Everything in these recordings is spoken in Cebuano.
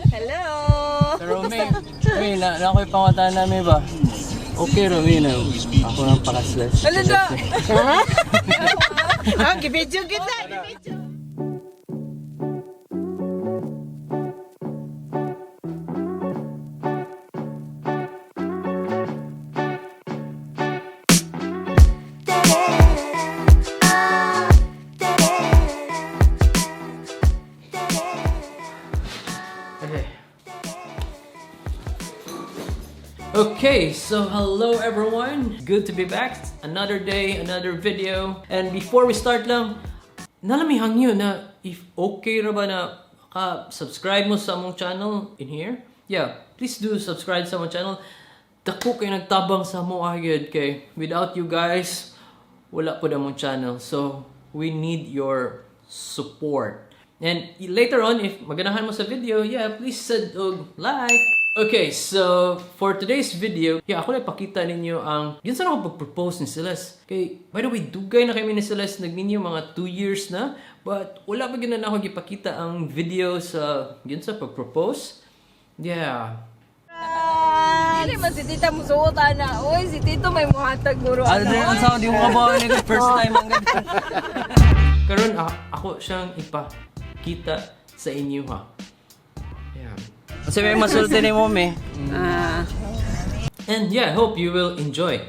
Hello! Pero may na ako'y pangutan namin ba? Okay, Romina. Ako nang pakaslash. Ano na? Ah, gibidyo kita, gibidyo. Okay. Okay, so hello everyone. Good to be back. Another day, another video. And before we start lang, nalamihang yun na if okay ra ba na ka-subscribe mo sa among channel in here? Yeah, please do subscribe sa among channel. Dako kay nagtabang sa amo agad kay without you guys, wala po among channel. So, we need your support. And later on, if maganahan mo sa video, yeah, please send og like. Okay, so for today's video, yeah, ako na ipakita ninyo ang yun sana ako pag-propose ni Celeste. Okay, by the way, dugay na kami ni Celeste, nagninyo mga 2 years na, but wala pa gyud na ako gipakita ang video sa yun sa pag-propose. Yeah. Dili man si tita musuot ana. Uy, si tito may muhatag guro Ano ana. ang sound yung kabaw ni first time ang ganito. Karon ako siyang ipakita sa inyo ha. Yeah. Kasi may masulti ni mo me. Ah, And yeah, I hope you will enjoy.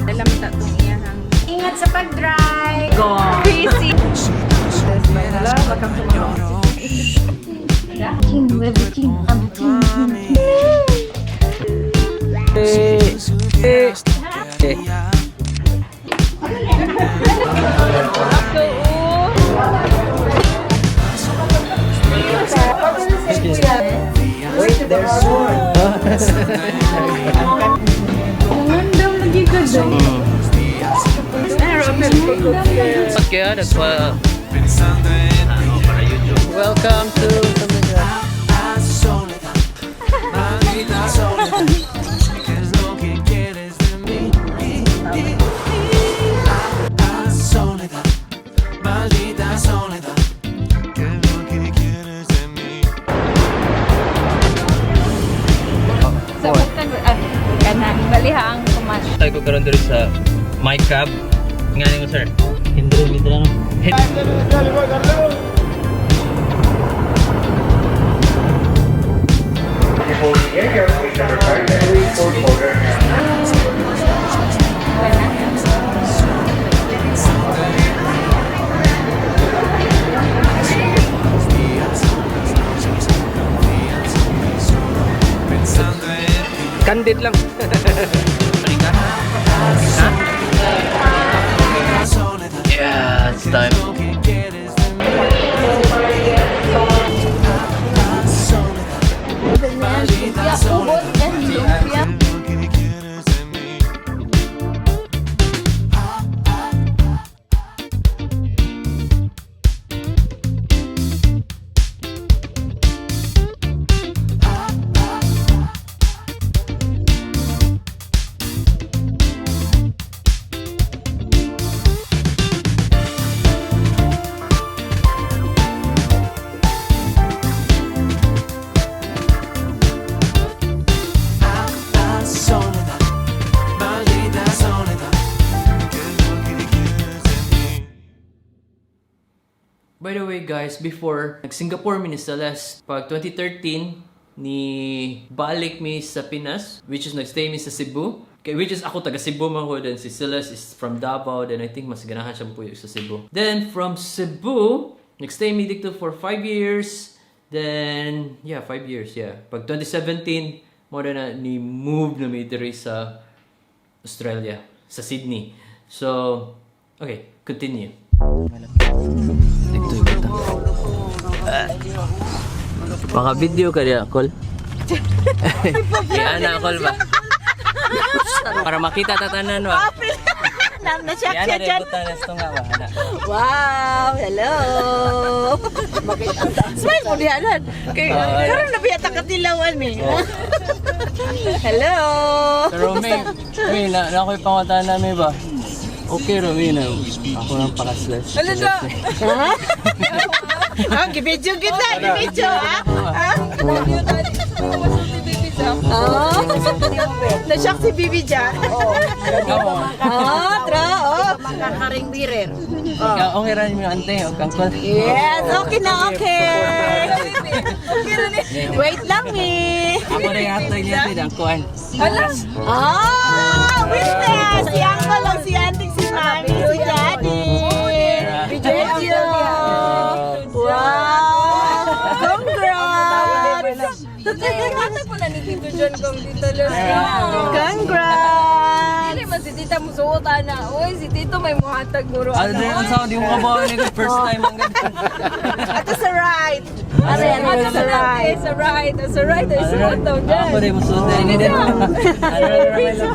Alam ta tong iyahang. Ingat sa pag-drive. Crazy. Kaya nagpa Welcome to Maldita soledad, ¿qué es lo que quieres de mí? Ah, soledad, maldita soledad, ¿qué es lo que quieres de mí? Sa bukag ah, kanang balihang kuman. Tayo ko karon diri sa My Cab. Nga mo sir. Hindro hindro no. Pensando en ti. Candid lang. Soledad, Yeah, it's time. lo que quieres de mí. Ah, soledad, maldita soledad, Lumpia. ¿qué es lo que quieres de mí? Ah, soledad, maldita soledad, ¿qué es lo que quieres de mí? By the way guys, before nag-Singapore mi ni Celeste, pag 2013 ni balik mi sa Pinas, which is nagstay mi sa Cebu. Okay, which is ako taga Cebu man ko, then si Celeste is from Davao, then I think mas ganahan siya puyo sa Cebu. Then from Cebu, nagstay mi dito for 5 years. Then yeah, 5 years, yeah. Pag 2017, mo na ni move na mi diri sa Australia, sa Sydney. So, okay, continue. Dito kita. Baka video ka diya, Kol. Iya na, Kol ba? Para makita tatanan ba? Na-shock siya dyan. Nga ba? Wow! Hello! Smile mo diha nan. Kay karon na biya ta katilawan eh. Hello! Pero may na ako'y pangutana may ba? Okay ra may na ako nang pakasles. Ano na? Ha? Ah, gibidyo kita, gibidyo ha? Ha? Oh. Na-shock si Bibi dyan. Oh, tra, oh. Makakaring birer. Ikaw okay ra ni ante o kangkol. Yes, okay na, okay. Wait lang, eh. Ako na yung atoy niya ate ang kuan. Ah, witness! Si Uncle lang, si Auntie, si Mami, si Daddy. Video. Wow! Congrats! Kata ko na ni Tito John kung dito lang. Congrats! Dili man si Tita musuot ana. Oy, si Tito may muhatag guro Ano ana. na ang sound di mo kabaw ni first time ang ganito. Ato sa right. Ano yan? Ato sa right. Sa right, sa right, ay suot daw dyan. Ako rin musuot ni din.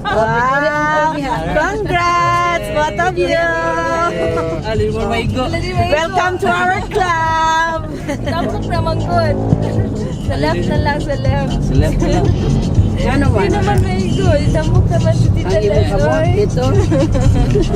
Wow! Congrats, both of you! Ali mo maigo. Welcome to our club! Tampok naman good. Sa left na lang, sa left. Sa left na lang. Ano ba? Hindi naman maigo. Tampok naman si Tita Ang imong Les. kamot Oy. dito.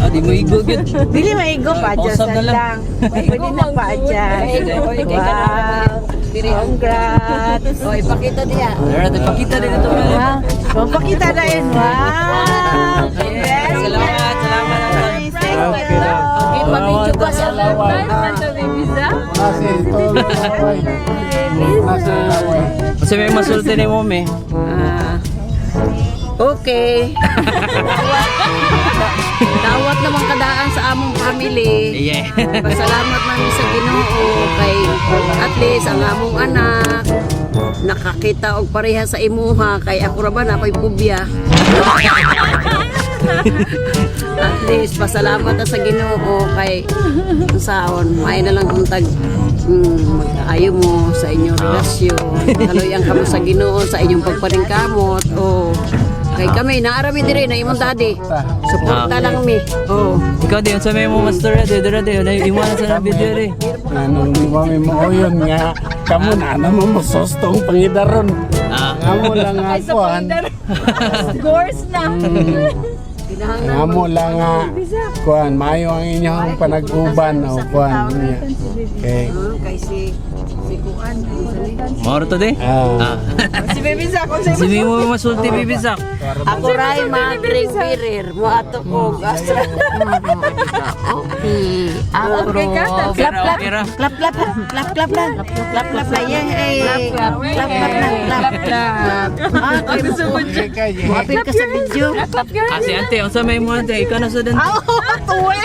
Ah, di mo igo gyud. Dili maigo pa, Pausap adjust na lang. lang. Pwede na pa adjust. Wow! Congrats! O, ipakita diha. Alright, ipakita din ito. Wow! Pakita na yun. Wow! Very Salamat, salamat. nice. Thank you. Okay, pabidyo ka sa Nice na to, baby Zach. Kasi may masulti ni mo, me. Ah, okay. Dawat naman kadaan sa among family. Yeah. Pasalamat namin sa Ginoo kay at least ang among anak nakakita og pareha sa imuha kay ako ra ba na ako'y pubya. At least pasalamat ta sa Ginoo kay saon may na lang untag mag-ayo mo sa inyong relasyon. Kaloy ang kamo sa Ginoo sa inyong pagpaningkamot. O kay kami naarami dire na imong daddy. Suporta lang mi. Oh. Ikaw din, sa may mo master ready, ready, ready, imo na sa video rin. Anong di ba may maoyon nga kamo na na mo masostong pangidaron. Ah. Ngamo lang nga Ay, sa kuan. pangidar. Scores na. Ngamo lang nga kuan maayo ang inyong panag-uban o kuan niya. Okay. Kay si Kuan. Mauro to di? Ah. Si Baby Zach, kung sa'yo Si mo masulti, baby Zach. Ako ray madring birir mo ato ko astra. Okay. Okay ka? Okay ra, okay ra. Clap, clap, clap, clap lang. Clap, clap lang. Yay! Clap, clap, clap, clap, clap. Ah, kay mo. Muapil ka sa video. Ah, si ante, unsa may mo ante? Ikaw na sa dan. Oh, tuwi!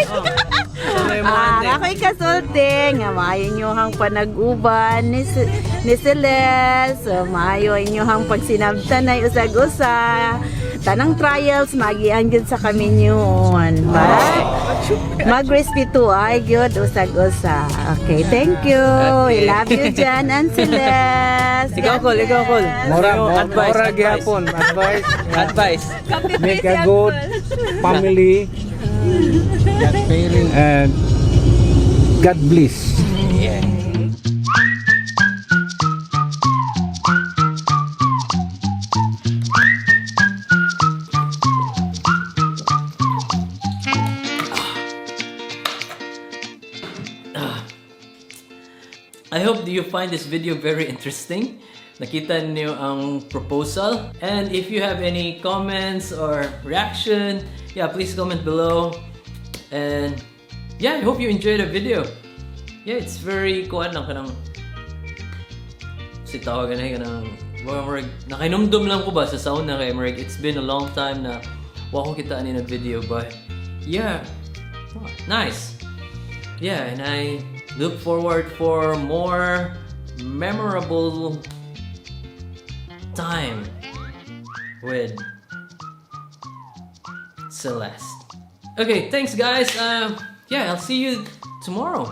Unsa may mo ante? Ah, ako'y kasulti nga maayo inyohang panag-uban ni Celeste. So, maayo inyohang pagsinabtanay usag-usa. Tanang trials magian gyud sa kaminyoon. Ba? Magrespeto ay gyud usag-usa. Okay, thank you. We love you Jan and Celeste. Ikaw, Col, ikaw, Col. Mora, Advice, mora advice. gyapon, advice. Advice. Make a good family. And God bless. Yeah. I hope you find this video very interesting. Nakita niyo ang proposal. And if you have any comments or reaction, yeah, please comment below. And yeah, I hope you enjoyed the video. Yeah, it's very kuan lang kanang si tawag na kanang murag nakainumdum lang ko ba sa sound na kay murag it's been a long time na wa ko kita ani na video, but yeah, nice. Yeah, and I look forward for more memorable time with Celeste. Okay, thanks guys. Yeah, I'll see you tomorrow.